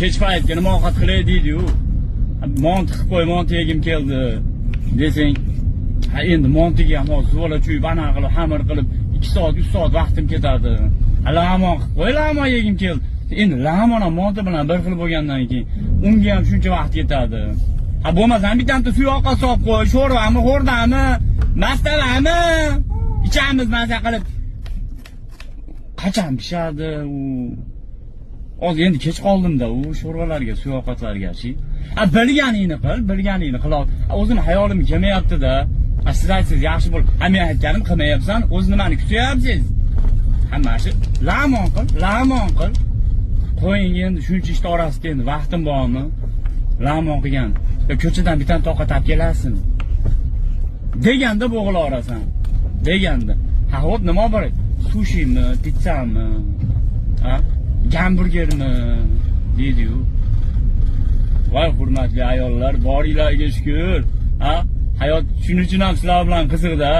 Kech paytga nima ovqat qilay deydi-yu. Monti qilib qo'y, monti yegim keldi desang, ha endi montiga ham hozir zuvala chuyib, anaqa qilib, xamir qilib 2 soat, 3 soat vaqtim ketadi. Ha, lag'mon qilib qo'y, lag'mon yegim keldi. Endi lag'mon ham monti bilan bir xil bo'lgandan keyin unga ham shuncha vaqt ketadi. Ha bo'lmasam bittanta suyoqqa solib qo'y, sho'rvami, xo'rdami, mastavami ichamiz maza qilib. Qachon pishadi u? Hozir endi kech qoldimda u sho'rvalarga, suyovqatlarga-chi. A bilganingni qil, bilganingni qil. O'zim hayolim kelmayapti-da. A siz aytsangiz yaxshi bo'l. Ha men aytganim qilmayapsan, o'zi nimani kutyapsiz? Ha mana shu lag'mon qil, lag'mon qil. Qo'ying endi shuncha ishni orasida endi vaqtim bormi? Lag'mon qilgan. Yo ko'chadan bitta ovqat olib kelasizmi? Deganda bo'g'ilaverasan. Deganda. Ha hop nima bor? Sushimi, pitssami? Ha? Gamburgermi? Deydi-yu. Voy hurmatli ayollar, boringlarga shukr. Ha? Hayot shuning uchun ham sizlar bilan qiziqda.